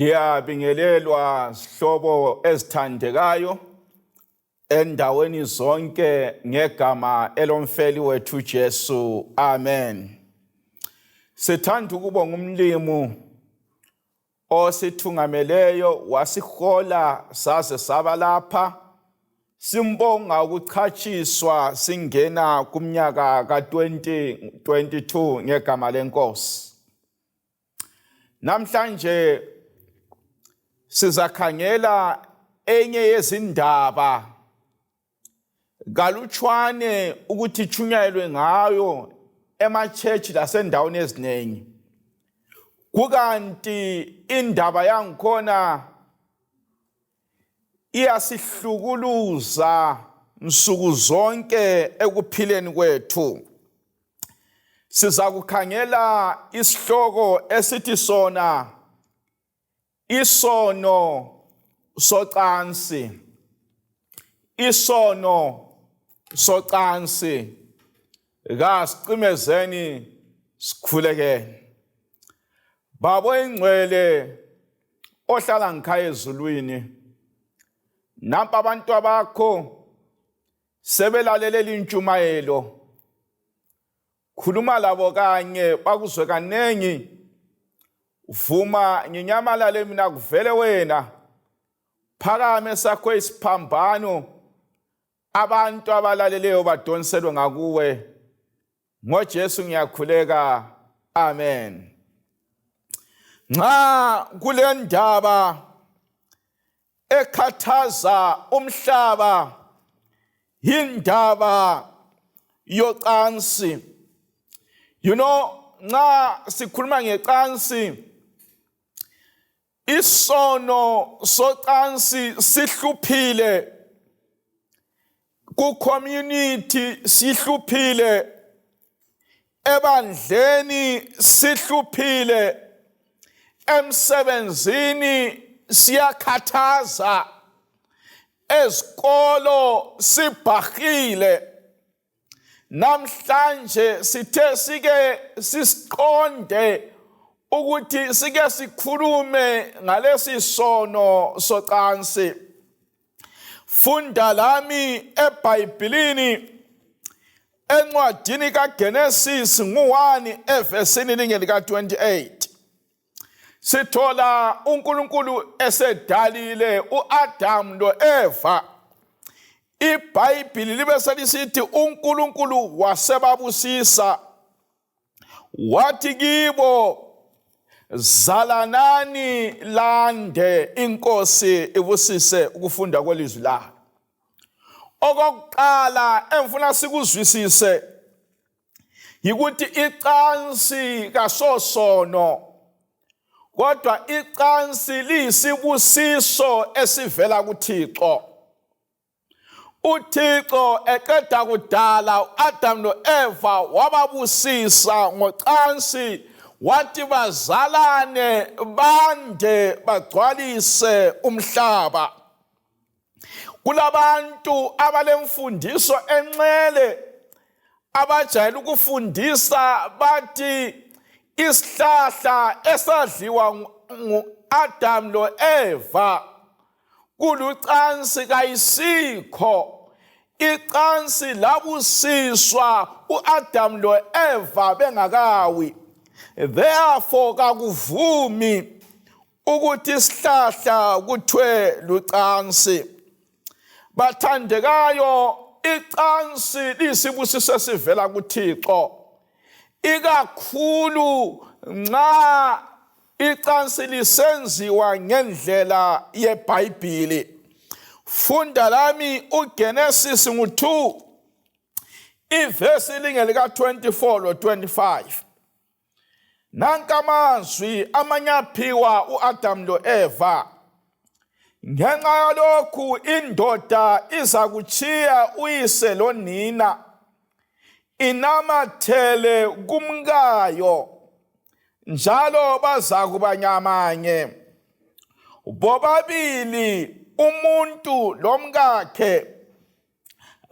Liyabingelelwa sihlobo ezithandekayo endaweni zonke ngegama elomfeli wethu Jesu. Amen. Sithanda ukubonga umlimu osithungameleyo wasihola saze saba lapha. Simbonga ukuchatshiswa singena kumnyaka ka-2022 ngegama lenkosi. Namhlanje sizakhangela enye yezindaba kalutshwane ukuthi ichunyayelwe ngayo ema-church lasendaweni eziningi. Kukanti indaba yangikhona iyasihlukuluza nsuku zonke ekuphileni kwethu. Siza kukhangela isihloko esithi sona isono socansi. Isono socansi. Kasicimezeni sikhulekeni. Baba oyingcwele ohlala ngikhaya ezulwini, nampa abantu abakho sebelalelela intshumayelo, khuluma labo kanye bakuzwe kaningi. Vuma nginyamalale mina kuvele wena, phakame sakho isiphambano, abantu abalaleleyo badonselwe ngakuwe. NgoJesu ngiyakhuleka, amen. Nxa kule ndaba ekhathaza umhlaba yindaba yocansi. You know, nxa sikhuluma ngecansi, isono socansi sihluphile ku community, sihluphile ebandleni, sihluphile emsebenzini, siyakhathaza ezikolo, sibhahile. Namhlanje sithe sike sisiqonde ukuthi sike sikhulume ngalesi sono socansi. Funda lami eBhayibhilini encwadini kaGenesis ngu-1 evesini linge lika-28. Sithola uNkulunkulu esedalile uAdam noEva. IBhayibhili libe selisithi uNkulunkulu wasebabusisa wathi kibo, zalanani lande. Inkosi ibusise ukufunda kwelizwi layo. Okokuqala engifuna sikuzwisise yikuthi icansi kasosono, kodwa icansi liyisibusiso esivela kuThixo. uThixo eqeda kudala uAdam noEva wababusisa ngocansi, wathi bazalane bande bagcwalise umhlaba. Kulabantu abalemfundiso enxele abajayele ukufundisa bathi isihlahla esadliwa ngu-Adam lo-Eva kulucansi kayisikho. Icansi labusiswa uAdam loEva bengakawi, therefore kakuvumi ukuthi isihlahla kuthwe lucansi. Bathandekayo, icansi liyisibusiso esivela kuThixo, ikakhulu nxa icansi lisenziwa ngendlela yeBhayibhili. Funda lami uGenesis ngu-2 ivesi lingelika 24 lo 25. Nanka amazwi amanye aphiwa uAdam loEva. Ngenxa yalokhu indoda iza kutshiya uyise lonina inamathele kumkayo, njalo bazakuba nyamanye bobabili, umuntu lomkakhe,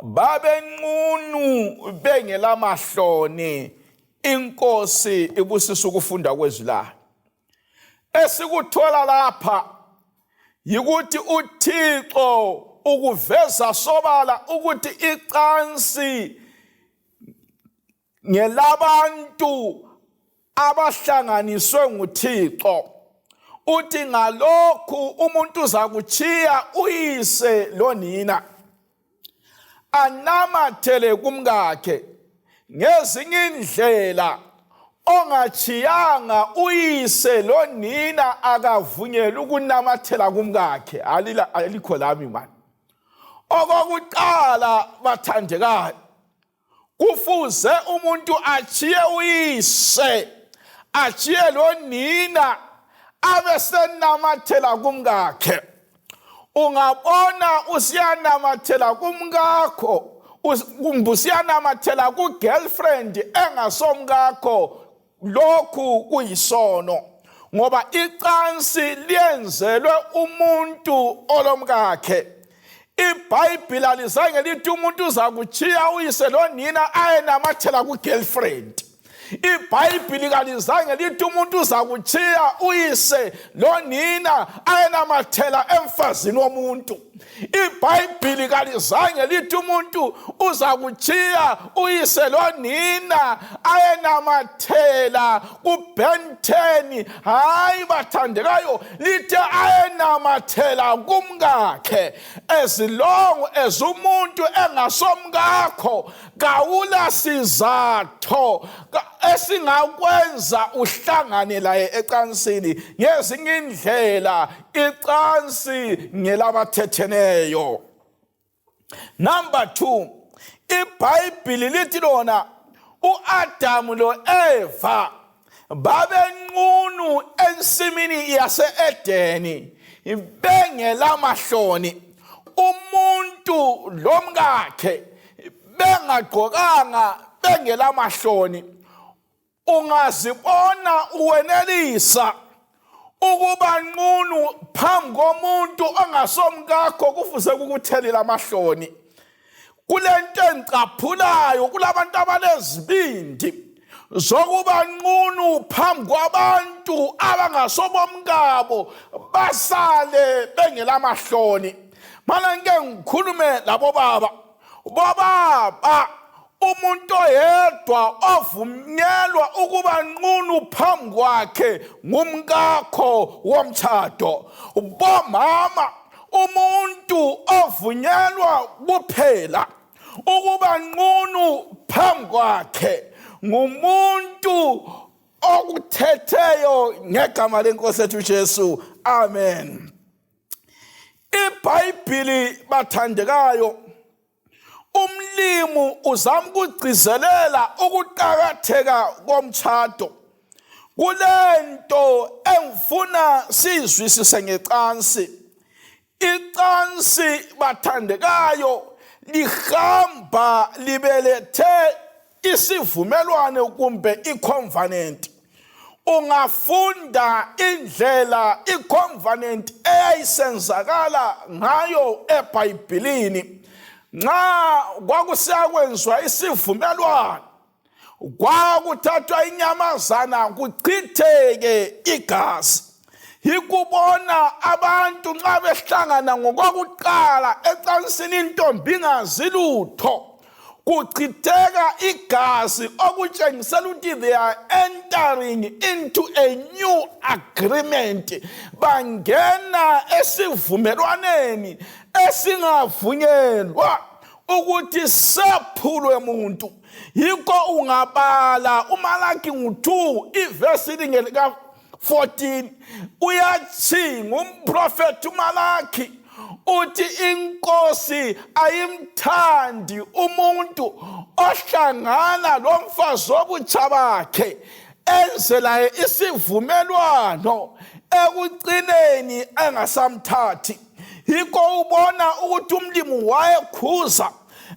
babenqunu bengelamahloni. Inkosi ibusisa ukufunda kwezwi layo. Esikuthola lapha yikuthi uThixo ukuveza sobala ukuthi icansi ngelabantu abahlanganiswe nguThixo. Uthi ngalokhu umuntu uzakutshiya uyise lonina anamathele kumkakhe. Ngezinye indlela ongachiyanga uyise lonina akavunyelwa ukunamathela kumkakhe. Alila alikho lami mani. Okokuqala bathandekayo, kufuze umuntu achiye uyise, achiye lonina, abe senamathela kumkakhe. Ungabona usiyanamathela kumkakho kumbe usiyanamathela ku-girlfriend engasomkakho, lokhu kuyisono, ngoba icansi liyenzelwe umuntu olomkakhe. IBhayibhili alizange lithi umuntu uza kuchiya uyise lonina ayenamathela ku-girlfriend. IBhayibhili kalizange lithi umuntu uza kuchiya uyise lonina ayenamathela emfazini womuntu. IBhayibhili kalizange lithi umuntu uza kuchiya uyise lonina ayenamathela kuBenten. Hayi bathandekayo, lithe ayenamathela kumkakhe. As long as umuntu engasomkakho, kawula sizatho esingakwenza uhlangane laye ecansini. Ngezinye indlela icansi ngelabathetheneyo. Number 2, iBhayibhili lithi lona uAdamu loEva babenqunu ensimini yase-Edeni bengelamahloni, umuntu lomkakhe, bengagqokanga, bengelamahloni. Ungazibona uwenelisa ukuba nqunu phambi komuntu ongasomkakho, kufuze kukuthelela amahloni. Kulento engicaphulayo kulabantu abalezibindi zokuba nqunu phambi kwabantu abangasobomkabo, basale bengelamahloni. Mana ngike ngikhulume labo baba. Bobaba, umuntu oyedwa ovunyelwa ukuba nqunu phambi kwakhe ngumkakho womtshado. Bomama, umuntu ovunyelwa kuphela ukuba nqunu phambi kwakhe ngumuntu okuthetheyo ngegama lenkosi ethu Jesu. Amen. IBhayibhili bathandekayo, umlimu uzama ukugcizelela ukuqakatheka komtshado. Kulento engifuna sizwisise ngecansi. Icansi bathandekayo lihamba libelethe isivumelwano kumbe icovenant. Ungafunda indlela icovenant eyayisenzakala ngayo eBhayibhilini, nxa kwakusiyakwenziwa isivumelwano kwakuthathwa inyamazana kuchitheke igazi. Yikubona abantu nxa behlangana ngokwakuqala ecansini, intombi ingazi lutho, kuchitheka igazi, okutshengisela ukuthi they are entering into a new agreement, bangena esivumelwaneni esingavunyelwa ukuthi sephulwe muntu. Yikho ungabala uMalaki ngu-2 ivesi lingelika 14, uyathinga umprofethi uMalaki uthi inkosi ayimthandi umuntu ohlangana lomfazi wobutsha bakhe, enze laye isivumelwano, ekucineni engasamthathi. Yikho ubona ukuthi umlimi wayekhuza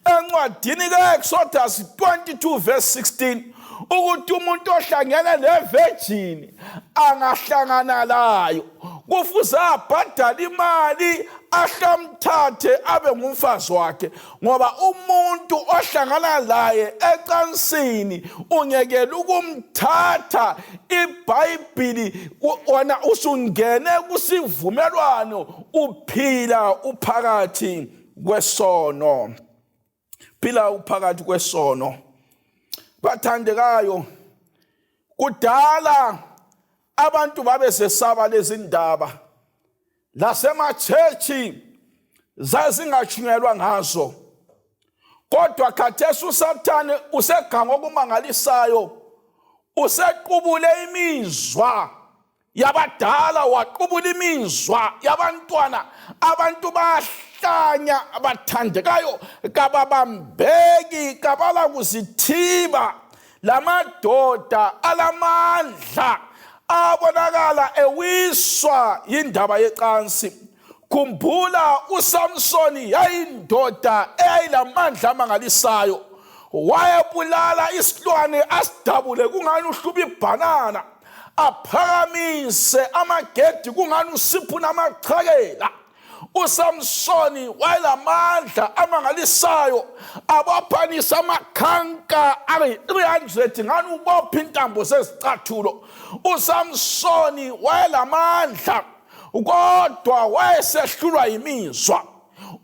encwadini ka-Exodus 22 verse 16 ukuthi umuntu ohlangene nevirgin angahlangana layo kufuze abhadale imali. Ahlamthathe abe ngumfazi wakhe, ngoba umuntu ohlangana laye ecansini ungekela ukumthatha. IBhayibhili wona usungene kusivumelwano, uphila uphakathi kwesono, phila uphakathi kwesono. Bathandekayo, kudala abantu babesesaba lezi ndaba, lasemachechi zazingatshunyelwa ngazo, kodwa khathesi uSathane useganga okumangalisayo, usequbule imizwa yabadala, waqubula imizwa yabantwana. Abantu bayahlanya, abathandekayo, kababambeki, kabala kuzithiba. Lamadoda alamandla abonakala ewiswa yindaba yecansi. Khumbula, uSamsoni yayindoda eyayilamandla amangalisayo, wayebulala isilwane asidabule kungani uhluba ibhanana, aphakamise amagedi kungani usiphuna amachakela. USamsoni wayelamandla amangalisayo, abophanisa amakhanka ayi-300 ngani ubopha intambo zezicathulo. USamsoni wayelamandla, kodwa wayesehlulwa yimizwa.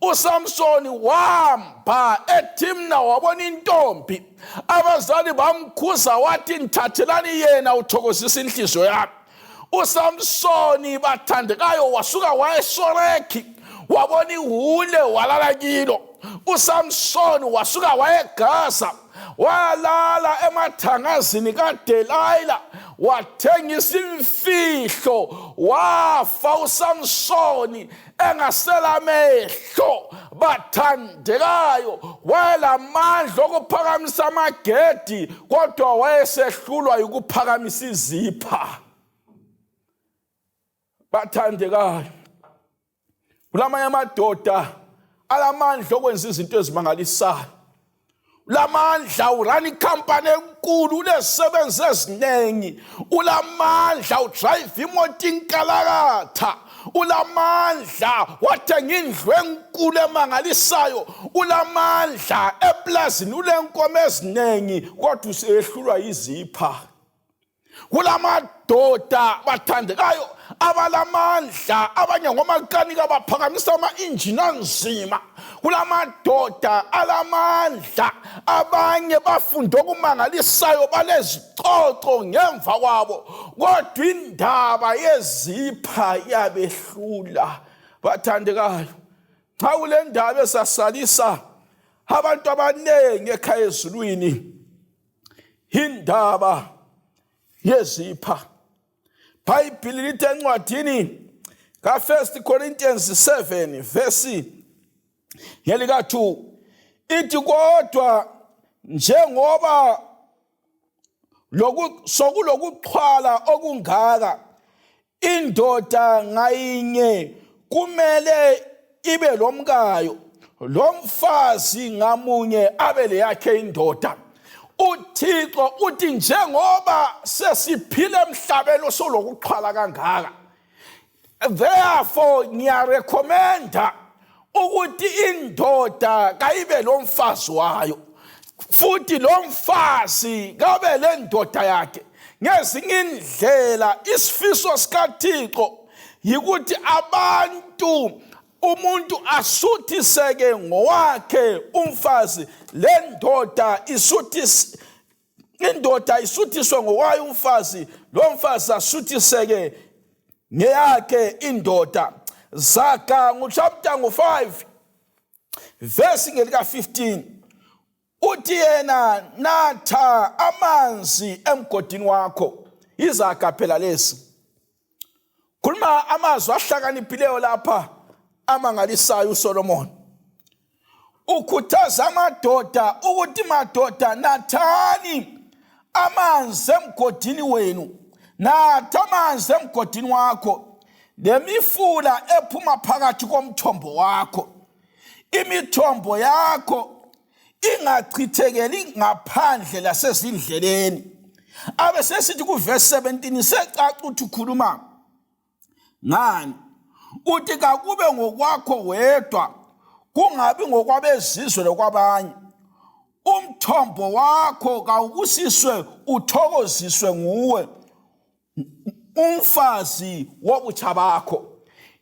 USamsoni wahamba eThimna, wabona intombi, abazali bamkhuza, wathi, "Ngithathelani yena, uthokozisa inhliziyo yami." USamsoni, bathandekayo, wasuka wayeSoreki, wabona ihule, walala kilo. USamsoni wasuka wayeGaza, walala emathangazini kaDelayila, wathengisa imfihlo. Wafa uSamsoni engaselamehlo. Bathandekayo, wayelamandla okuphakamisa amagedi, kodwa wayesehlulwa yikuphakamisa izipha. Bathandekayo, kulamanye amadoda alamandla okwenza izinto ezimangalisayo, ulamandla, urun ikhampani enkulu, unezisebenzi eziningi, ulamandla, udrayive imoto inkalakatha, ulamandla, wathenga indlu enkulu emangalisayo, ulamandla eplazini, ulenkomo eziningi, kodwa usehlulwa yizipha. Kulamadoda, bathandekayo, abalamandla, abanye ngomakanika, baphakamisa ama-injini anzima. Kulamadoda alamandla, abanye bafunde okumangalisayo, balezicoco ngemva kwabo, kodwa indaba yezipha yabehlula. Bathandekayo, cha, kule ndaba esasalisa abantu abaningi ekhaya ezulwini, indaba yezipha. Bhayibhili lithi encwadini ka-1 Corinthians 7 verse ngelika-2, ithi, "Kodwa njengoba loku sokulokuxhwala okungaka, indoda ngayinye kumele ibe lomkayo, lo mfazi ngamunye abe leyakhe indoda." UThixo uthi njengoba sesiphila emhlabeni osolokuxhwala kangaka, therefore ngiyarecommenda ukuthi indoda kayibe lo mfazi wayo, futhi lo mfazi kabe le ndoda yakhe. Ngezinye indlela, isifiso sikaThixo yikuthi abantu, umuntu asuthiseke ngowakhe umfazi, le ndoda isuthise, indoda isuthiswe ngokwayo umfazi, lo mfazi asuthiseke ngeyakhe indoda. Zaga nguchapter ngu-5 verse ngelika-15, uthi yena, "Natha amanzi emgodini wakho." Izaga phela lesi, khuluma amazwi ahlakaniphileyo lapha amangalisayo. USolomon ukhuthaza amadoda ukuthi, "Madoda, nathani amanzi emgodini wenu, natha amanzi emgodini wakho, lemifula ephuma phakathi komthombo wakho. Imithombo yakho ingachithekeli ngaphandle lasezindleleni." Abe sesithi kuvesi 17, secaca ukuthi ukhuluma ngani. Uthi kakube ngokwakho wedwa, kungabi ngokwabezizwe lokwabanye. Umthombo wakho kawubusiswe uthokoziswe nguwe, umfazi wobutsha bakho.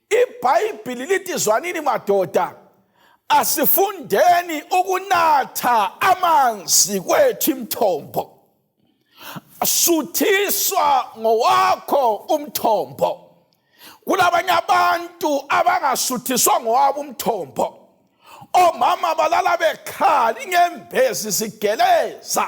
IBhayibhili lithi, zwanini madoda, asifundeni ukunatha amanzi kwethu imithombo. Suthiswa ngowakho umthombo. Kulabanye abantu abangasuthiswa ngowabo umthombo. Omama balala bekhala, inyembezi zigeleza.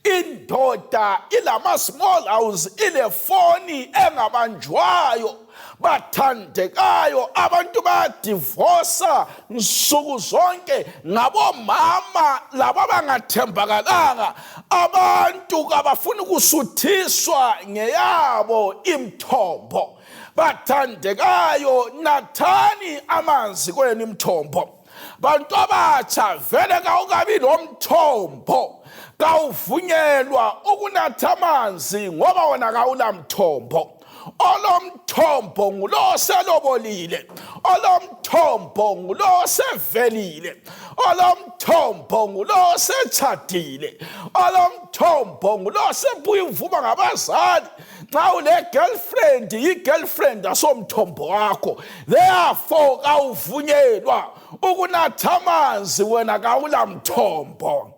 Indoda ilama small house, ilefoni engabanjwayo. Bathandekayo, abantu bayadivosa nsuku zonke ngabomama laba abangathembakalanga. Abantu kabafuni kusuthiswa ngeyabo imithombo. Bathandekayo, nathani amanzi kwenu imithombo. Bantu abatsha, vele kawukabi lomthombo, kawuvunyelwa ukunatha amanzi ngoba wona kawulamthombo. Olomthombo ngulo oselobolile, olomthombo ngulo osevelile, olomthombo ngulo osetshadile, olomthombo ngulo osebuya uvuma ngabazali. Nxa ule girlfriend, yi-girlfriend, asomthombo wakho. Therefore kawuvunyelwa ukunatha amanzi, wena kawulamthombo.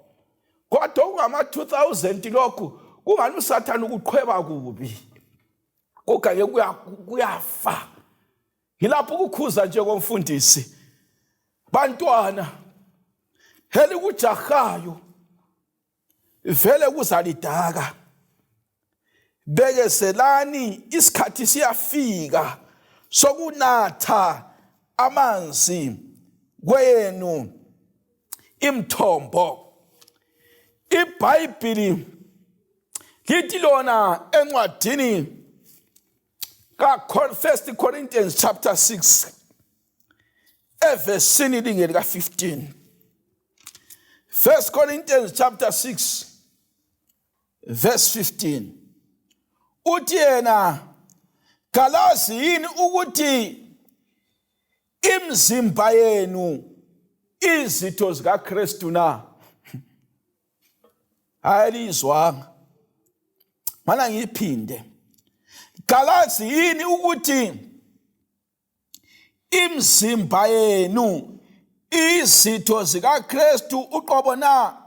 Kodwa okungama-2000 lokhu kungani uSathane ukuqhweba kubi, kugake kuyafa. Ngilapho ukukhuza nje komfundisi, bantwana, helikujahayo vele kuzalidaka. Bekezelani, isikhathi siyafika sokunatha amanzi kwenu imthombo. IBhayibhili lithi lona encwadini ka 1 Corinthians chapter 6 evesini linge lika 15. 1 Corinthians chapter 6 verse 15, uthi yena, kalazi yini ukuthi imizimba yenu izitho zikaKristu na? Hayi, lizwanga mana, ngiyiphinde. Kalazi yini ukuthi imizimba yenu izitho zikaKristu uqobo na?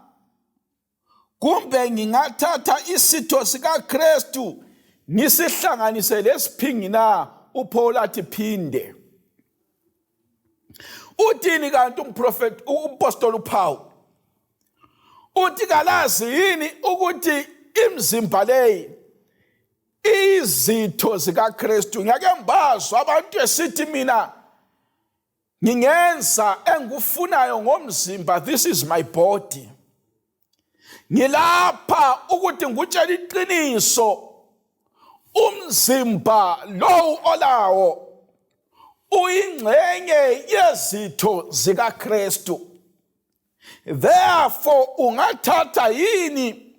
Kumbe ngingathatha isitho sikaKristu ngisihlanganise lesiphingi na? UPaul athi phinde. Uthini kanti umprofeti, umpostoli uPaul? Uthi kalazi yini ukuthi imizimba leyi izitho zikaKristu? Ngiyake ngibazwa abantu esithi, mina ngingenza engikufunayo ngomzimba, this is my body. Ngilapha ukuthi ngikutshele iqiniso, umzimba lowu olawo uyingxenye yezitho zikaKristu. Therefore ungathatha yini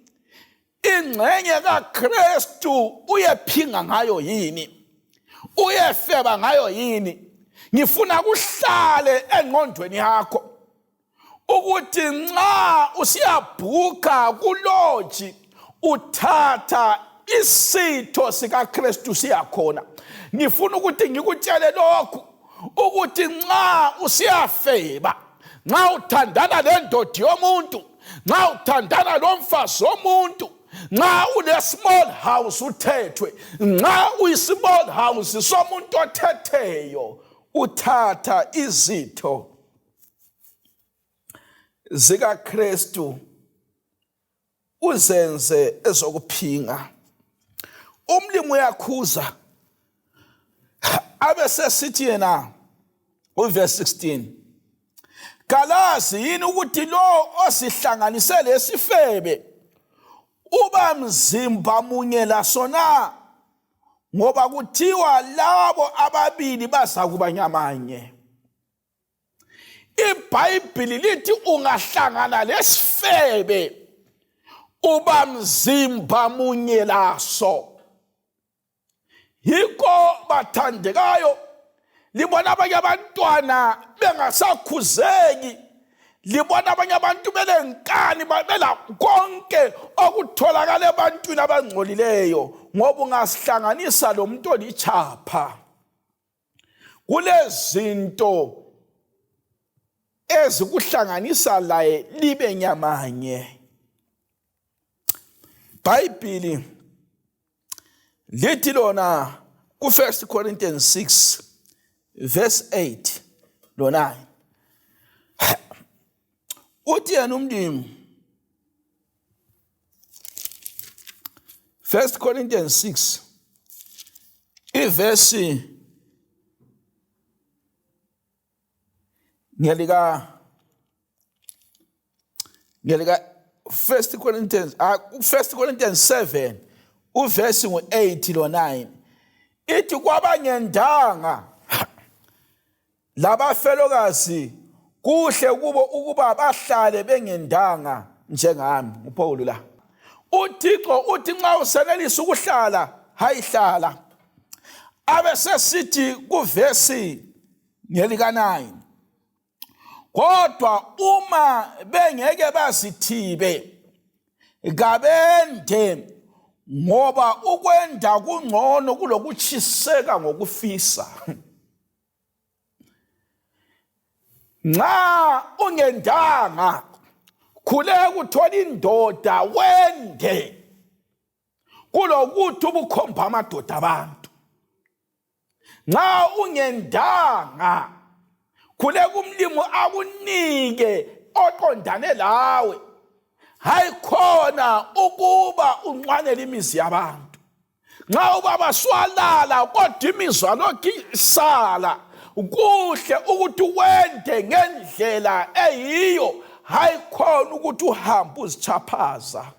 ingxenye kaKristu uyephinga ngayo yini, uyefeba ngayo yini? Ngifuna kuhlale engqondweni yakho ukuthi nxa usiyabhuka kuloji, uthatha isitho sikaKristu siyakhona. Ngifuna ukuthi ngikutshele lokhu, ukuthi nxa usiyafeba, nxa uthandana lendoda yomuntu, nxa uthandana lomfazi womuntu, nxa une small house uthethwe, nxa uyi-small house somuntu othetheyo, uthatha izitho zikaKristu uzenze ezokuphinga. Umlimi uyakhuza, abe sesithi yena uverse 16, kalazi yini ukuthi lo osihlanganise lesifebe uba mzimba munye laso na? Ngoba kuthiwa, labo ababili bazakuba nyamanye. IBhayibhili lithi ungahlangana lesifebe uba mzimba munye laso. Yikho bathandekayo, Libona abanye abantwana bengasakhuzeki, libona abanye abantu belenkani, bela konke okutholakala ebantwini abangcolileyo, ngoba ungasihlanganisa lo muntu olichapha kulezinto ezikuhlanganisa laye libe nyamanye. Bhayibhili lithi lona ku-1 Corinthians 6 verse 8 lo 9, uthi yena umlimi, 1 Corinthians 6 ivesi ngelika ngelika 1 Corinthians 1 Corinthians 7 uvesi ngu-8 lo 9, ithi kwabangendanga labafelokazi kuhle kubo ukuba bahlale bengendanga njengami. UPaul la uThixo uthi nxa usenelisa ukuhlala, hayi hlala. Abe sesithi kuvesi ngelika-9, kodwa uma bengeke bazithibe, kabende, ngoba ukwenda kungcono kulokutshiseka ngokufisa. Nxa ungendanga, khuleka uthola indoda wende, kulokuthi ubukhomba amadoda abantu. Nxa ungendanga, khuleka umlimi akunike oqondane lawe, hayi khona ukuba unxwanele imizi yabantu. Nxa ubaba swalala kodwa imizwa lokhu isala, kuhle ukuthi wende ngendlela eyiyo, hayi khona ukuthi uhambe uzichaphaza.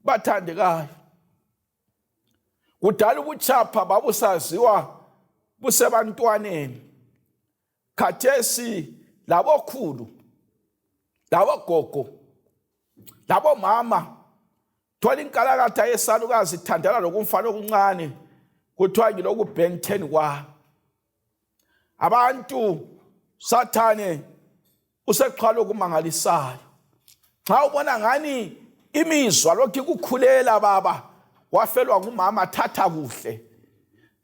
Bathandekayo, kudala ubuchapha babusaziwa busebantwaneni, khathesi labokhulu, labogogo, labomama, thola inkalakatha yesalukazi ithandana lokumfana okuncane, kuthiwa ngiloku Ben 10 kwa abantu. Sathane usexhwala okumangalisayo. Nxa ubona ngani imizwa lokhu ikukhulela, baba wafelwa ngumama, thatha kuhle.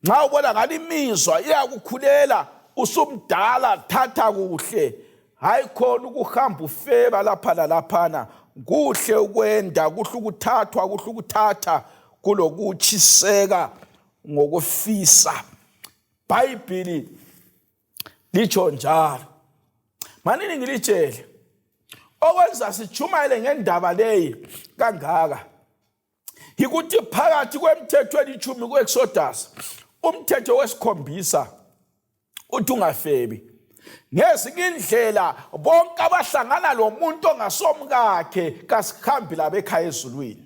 Nxa ubona ngani imizwa iyakukhulela usumdala, thatha kuhle, hayi khona ukuhamba ufeba lapha lalaphana. Kuhle ukwenda, kuhle ukuthathwa, kuhle ukuthatha kulokutshiseka ngokufisa. Bhayibhili litsho njalo. Manini ngilitshele okwenza sijumayele ngendaba leyi kangaka yikuthi phakathi kwemithetho elitshumi ku-Exodus, umthetho wesikhombisa uthi ungafebi. Ngezinye indlela bonke abahlangana lo muntu ongasomkakhe kasihambi labo ekhaya ezulwini.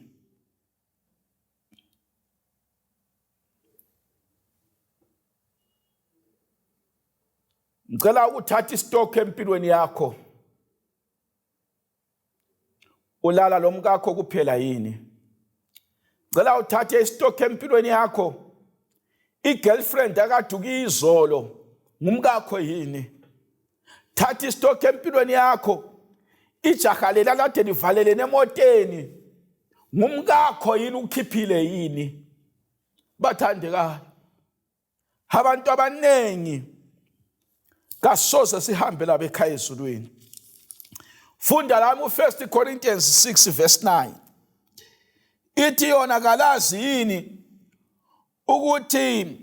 Ngicela ukuthatha istock empilweni yakho. Ulala lomkakho kuphela yini? Ngicela uthathe istock empilweni yakho. I-girlfriend akade ukuyizolo ngumkakho yini? Thatha istock empilweni yakho. Ijaha lela kade livalelene emoteni ngumkakho yini? Ukhiphile yini? Bathandekayo, abantu abaningi kasoze sihambe labo ekhaya ezulwini. Funda lami u1 Corinthians 6 verse 9, ithi yona kalazi yini ukuthi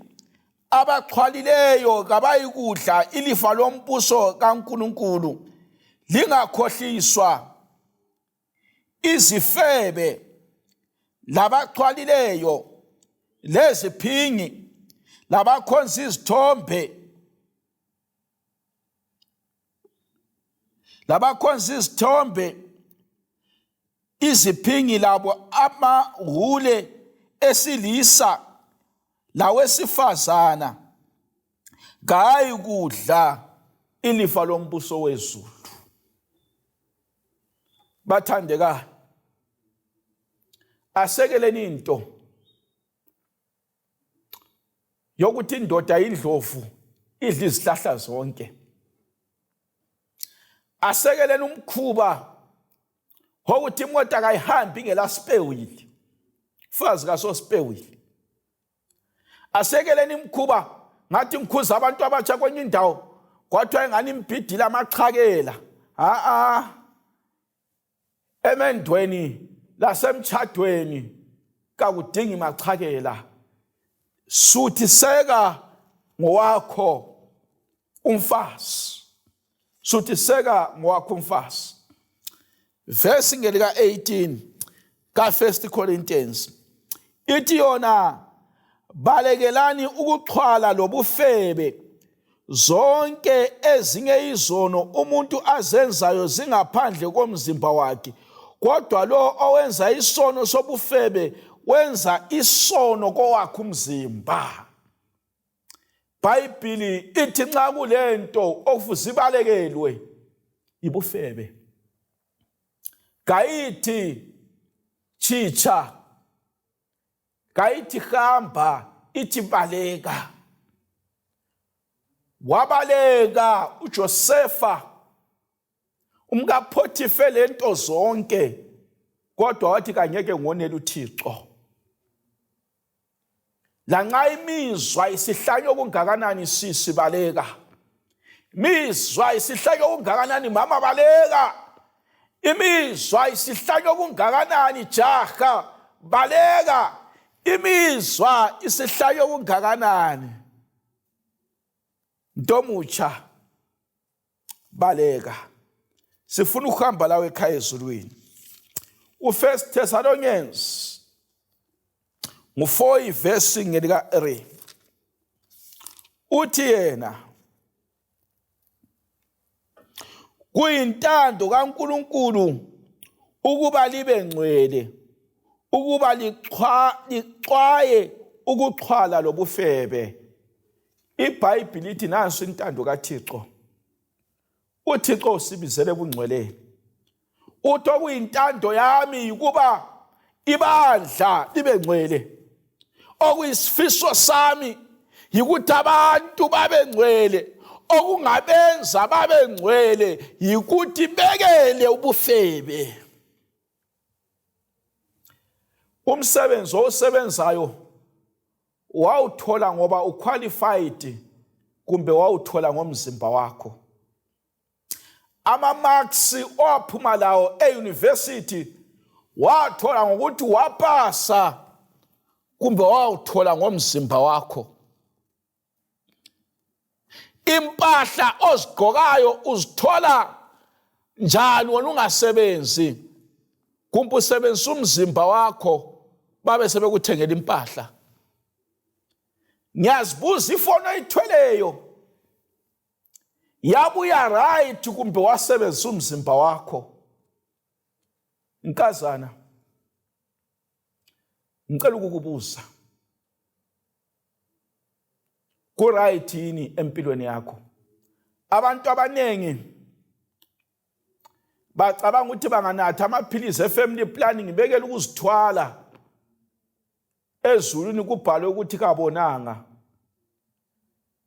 abaxhwalileyo kabayikudla ilifa lombuso kaNkuluNkulu? Lingakhohliswa, izifebe labaxhwalileyo leziphingi labakhonza izithombe iziphingi labo amahule esilisa lawesifazana kayi kudla ilifa lombuso wezulu. Bathandekayo, asekeleni into yokuthi indoda indlovu. Idla izihlahla zonke. Asekeleni umkhuba wokuthi imota kayihambi ingela spare wheel. Mfazi kaso spare wheel. Asekeleni imkhuba ngathi ngikhuza abantu abatsha kwenye indawo kwathiwa ingani imbhidile amachakela. A-a. Emendweni lasemtshadweni kakudingi machakela. Suthiseka ngowakho umfazi. Suthiseka ngowakho umfazi. Verse ngelika 18 ka 1 Corinthians ithi yona, balekelani ukuxhwala lobufebe, zonke ezinye izono umuntu azenzayo zingaphandle komzimba wakhe, kodwa lo owenza isono sobufebe wenza isono kowakhe umzimba. Bhayibhili ithi nxa kulento okufuze ibalekelwe ibufebe. Kayithi chitsha, kayithi hamba, ithi baleka. Wabaleka uJosefa umkaPhothife lento zonke, kodwa wathi kangeke ngonele uThixo. Lanxa imizwa isihlanye okungakanani, sisi, baleka. Imizwa isihlanye okungakanani, mama, baleka. Imizwa isihlanye okungakanani, jaha, baleka. Imizwa isihlanye okungakanani, ntomutsha, baleka. Sifuna ukuhamba lawe ekhaya ezulwini. UFirst Thessalonians ngu-4 ivesi ngelika 3 uthi yena, kuyintando kaNkuluNkulu ukuba libe ngcwele, ukuba lixwaye ukuxhwala lobufebe. IBhayibhili ithi nanso intando kaThixo. UThixo usibizele ebungcweleni. Uthi okuyintando yami ukuba ibandla libe ngcwele. Okuyisifiso sami yikuthi abantu babe ngcwele. Okungabenza babe ngcwele yikuthi bekele ubufebe. Umsebenzi owusebenzayo wawuthola ngoba uqualified kumbe wawuthola ngomzimba wakho. Ama-marks owaphuma lawo e-university wathola ngokuthi wapasa kumbe wawuthola ngomzimba wakho. Impahla ozigqokayo uzithola njani wena ungasebenzi, kumbe usebenzisa umzimba wakho babe sebekuthengela impahla? Ngiyazibuza, ifoni oyithweleyo yabuya right kumbe wasebenzisa umzimba wakho? Nkazana, ngicela ukukubuza, ku-right yini empilweni yakho? Abantu abaningi bacabanga ukuthi banganatha amaphilisi e-family planning bekele ukuzithwala. Ezulwini kubhalwe ukuthi kabonanga.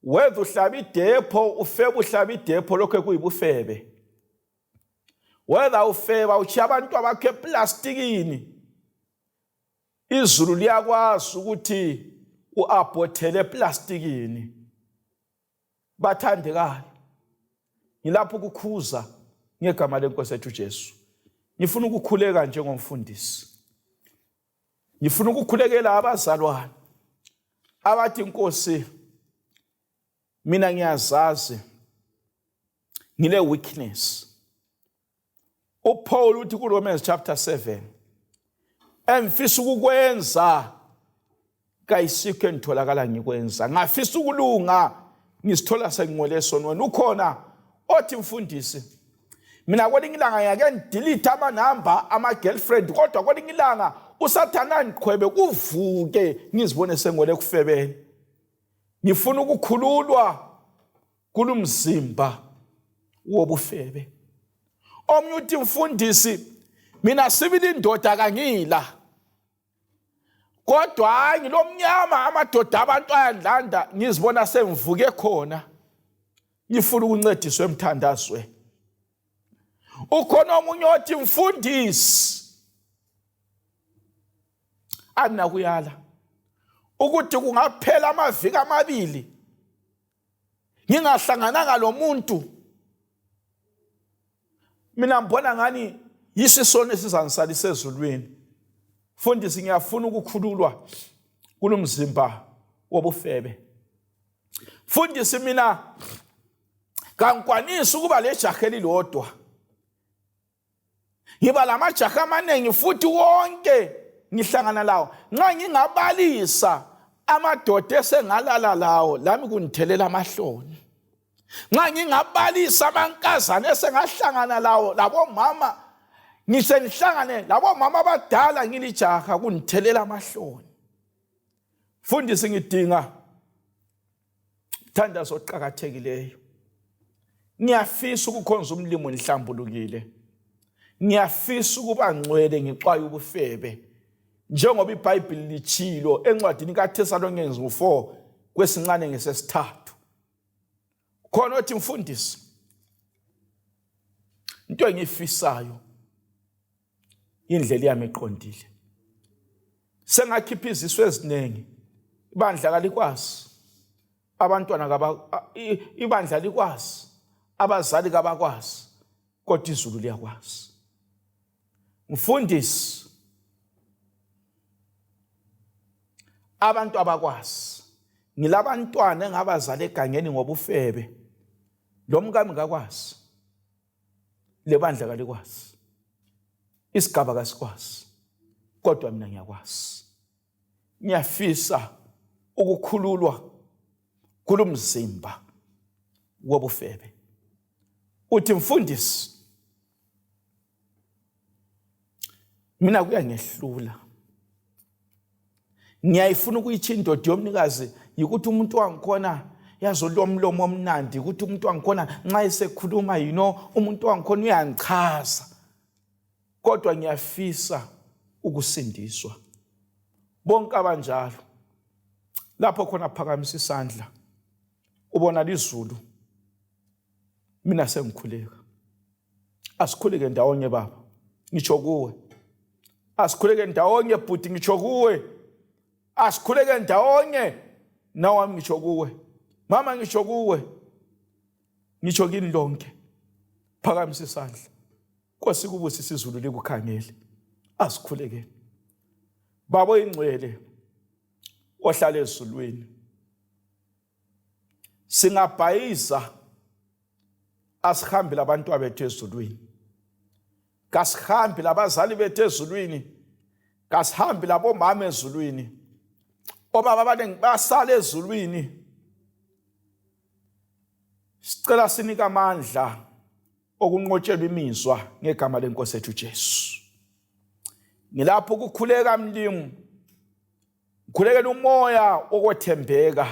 Whether uhlaba idepho, ufebe, uhlaba idepho, lokho kuyibufebe. Whether ufeba uchiya abantu abakho eplastikini, izulu liyakwazi ukuthi uabhothele eplastikini. Bathandekayo, ngilapho ukukhuza ngegama lenkosi ethu Jesu. Ngifuna ukukhuleka njengomfundisi. Ngifuna ukukhulekela abazalwane abathi, Nkosi, mina ngiyazazi ngile weakness. uPaul uthi kuRomans chapter 7, engifisa ukukwenza kayisikho engitholakala ngikwenza, ngafisa ukulunga, ngisithola sengingcwele esonweni. Ukhona othi, mfundisi, mina kwelinye ilanga ngiyake ngidelete amanamba ama-girlfriend, kodwa kwelinye ilanga usathane angiqhwebe kuvuke ngizibone sengwele ekufebeni. Ngifuna ukukhululwa kulumzimba wobufebe. Omnye uthi, mfundisi, mina sibili indoda kangila, kodwa hayi ngilomnyama, amadoda abantu ayandlanda, ngizibona sengivuke khona. Ngifuna ukuncediswa emthandazweni. Ukhona omunye othi mfundisi anakuyala ukuthi kungaphela amaviki amabili ngingahlangananga lo muntu mina ngibona ngani yisisono esizangisalisa ezulwini mfundisi ngiyafuna ukukhululwa kulomzimba wobufebe mfundisi mina kangikwanisi ukuba lejaha elilodwa ngiba lamajaha amaningi futhi wonke ngihlangana lawo nxa ngingabalisa amadoda esengalala lawo lami kungithelela amahloni nxa ngingabalisa amankazana esengahlangana lawo labomama ngise ngihlangane labomama abadala ngilijaha kungithelela amahloni mfundisi ngidinga mthandazo oqakathekileyo ngiyafisa ukukhonza umlimo ngihlambulukile ngiyafisa ukuba ngcwele ngixwaye ubufebe njengoba iBhayibheli lichilo encwadini kaThesalonikens 4 kwesincane ngesesithathu khona othi mfundisi into engiyifisayo indlela yami eqondile sengakhipha izisu eziningi ibandla kalikwazi abantwana kaba ibandla likwazi abazali kabakwazi kodwa izulu liyakwazi mfundisi abantu abakwazi ngilabantwana engabazala egangeni ngobufebe lo mkami ngakwazi lebandla kalikwazi isigaba kasikwazi kodwa mina ngiyakwazi ngiyafisa ukukhululwa kulumzimba wobufebe uthi mfundisi mina kuyangehlula ngiyayifuna ukuyitsho indoda yomnikazi yikuthi umuntu wangikhona yazi olomlomo omnandi ukuthi umuntu wangikhona nxa esekhuluma you know umuntu wangikhona uyangichaza kodwa ngiyafisa ukusindiswa bonke abanjalo lapho khona phakamisa isandla ubona lizulu mina sengikhuleka asikhuleke ndawonye baba ngitsho kuwe asikhuleke ndawonye bhuti ngitsho kuwe asikhuleke ndawonye nawami ngitsho kuwe mama ngitsho kuwe ngitsho kini lonke phakamisa isandla Nkosi kubusisa izulu likukhangele asikhulekeni baba oyingcwele ohlala ezulwini singabhayiza asihambi labantwa bethu ezulwini kasihambi labazali bethu ezulwini kasihambi labomama ezulwini obaba abaningi basala ezulwini sicela sinike amandla okunqotshelwa imizwa ngegama lenkosi ethu Jesu ngilapho ukukhuleka mlimu ngikhulekela umoya wokwethembeka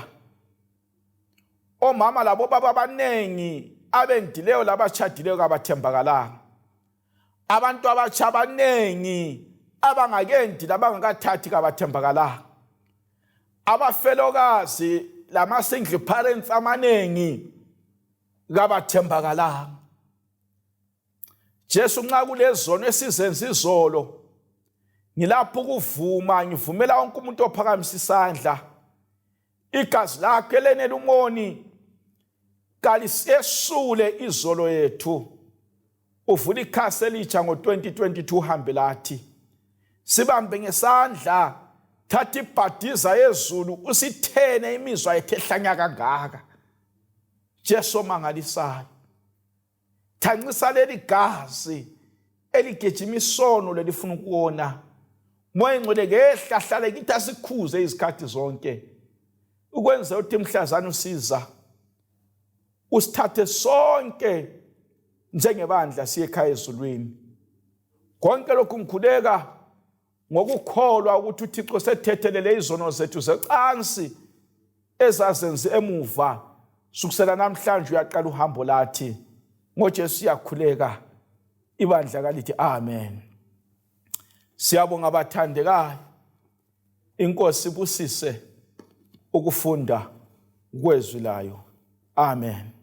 omama labo baba abaningi abendileyo labashadileyo kabathembakalanga abantu abatsha abaningi abangakendi labangakathathi kabathembakalanga abafelokazi lama-single parents amaningi kabathembakalanga Jesu nxa kulezono esizenza izolo ngilapho ukuvuma ngivumela wonke umuntu ophakamisa isandla igazi lakhe elenela umoni kalisesule izolo yethu uvula ikhasi elitsha ngo-2022 uhambe lathi sibambe ngesandla thatha ibhadiza yezulu usithene imizwa yethu ehlanya kangaka Jesu omangalisayo thancisa leli gazi eligijima isono lelifuna ukuwona moya ingcwele ngehla hlale kithi asikhuze izikhathi zonke ukwenza ukuthi mhlazana usiza usithathe sonke njengebandla siye ekhaya ezulwini konke lokhu ngikhuleka ngokukholwa ukuthi uThixo sethethelele izono zethu zecansi ezazenze emuva sukusela namhlanje uyaqala uhambo lathi ngoJesu siyakhuleka ibandla kalithi amen siyabonga abathandekayo inkosi ibusise ukufunda kwezwi layo amen.